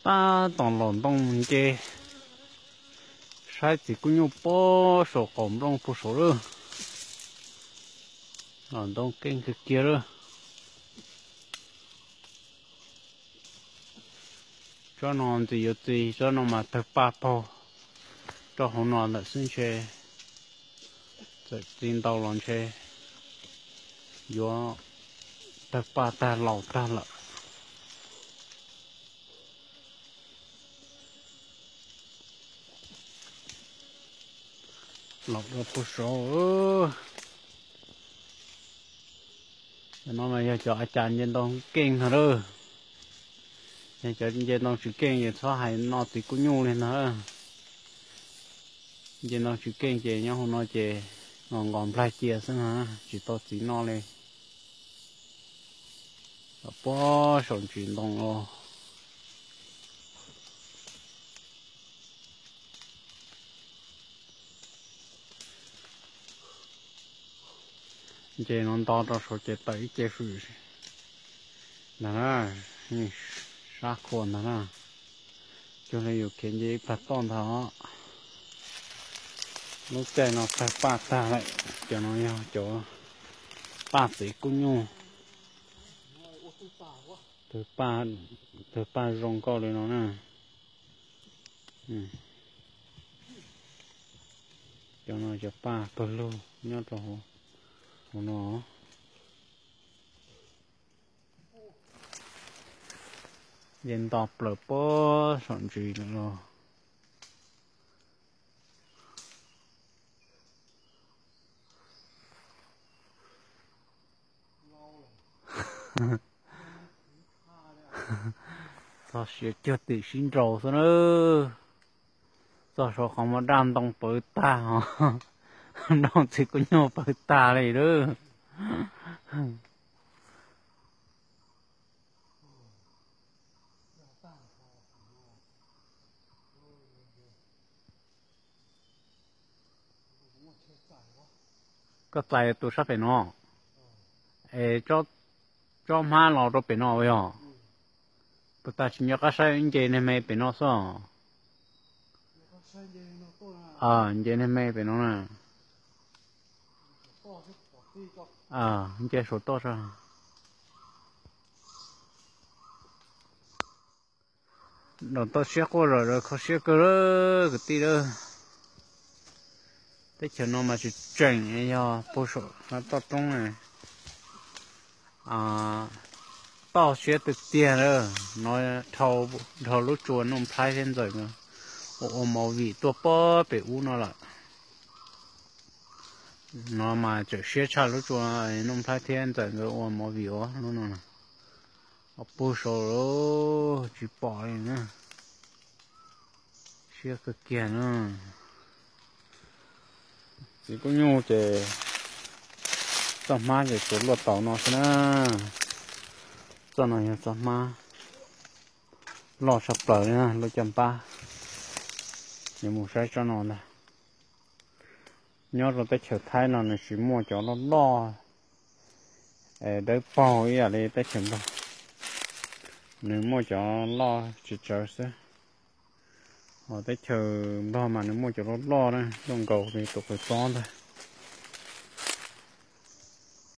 Tab tom los ntoo nce saib txiv kub nyuj puag saum qaum nplooj puag saud lawm. Los ntoo keej kawg kiag lawm. Tsob no ntxim yuav txiv, tsob no mas tawg paj paug rau hauv no lawm xwb ntshe. Txawm txiv ntau los ntshe yuav tawg paj tag laus tag lawm. Laus dua puag saud. Cov no mas yog cov a cas nce ntoo keej no lawm. Yog cov nce ntoo tsis keej ces txhob hais noj txiv kub nyuj li ntag. Nce ntoo tsis keej ces nyob hauv no ces nqos nqos nplaig cia xwb na, tsis tau txiv noj li. Puag saum ntsis ntoo los. Nce no nto rau saud ces tawm ib ce fwm ntag na, sab khua ntag na. Cuag li yus khiav nce ib plag toj ntag os. Lub caij no tawg paj tag lawm, cov no yog cov paj txiv kub nyuj. Tawg paj zoo nkauj li no na. Cov no cov paj pawg lug nyob rau hauv no. Yeej nto plaws puag saum ntsis lawm los. Txog siav cuag tim sib nraus xwb na. Txog saum qhov muag daj ntoo pawv tag os, nroo txiv kub nyuj pawv tag li lawm. Koj txais tus sab pem no, es tsob hmab los rau pem no yog? Puas tas tsis nco qab saib, nce niag me pem no xwb. Nce niag me pem no na. Nce saum toj. Nram toj siab quaj zom zaws kho siab kawg lawm kwv tij lawm. Teb chaws no mas tsis tseem yog puag saum toj roob. Toj siab tiag tiag lawm no, dhau lub tsua Nuj Nplhaib thiab Ntxawm nkawd ua ua movie tuaj puag pem ub no lawm. No mas tseem siab tshaj lub tsua Nuj Nplhaib thiab Ntxawm nkawd ua movie ua lub no. Puag saud tsis pom li na. Siab kawg kiag na. Txiv kub nyuj ces txoj hmab ces tsuas luaj taus no xwb na. Txoj no yog txoj hmab loj tshaj plaws li na, lub caj npab. Yuav mus saib tsob no ntag. Nyob rau teb chaws Thaib no nws tsis muaj cov loj loj dawb paug ib yam li teb chaws Nplog, nws muaj cov loj tsis tsawg xwb. Ho teb chaws Nplog mas nws muaj cov loj loj na, loj nkaus li tus qws txob ntag.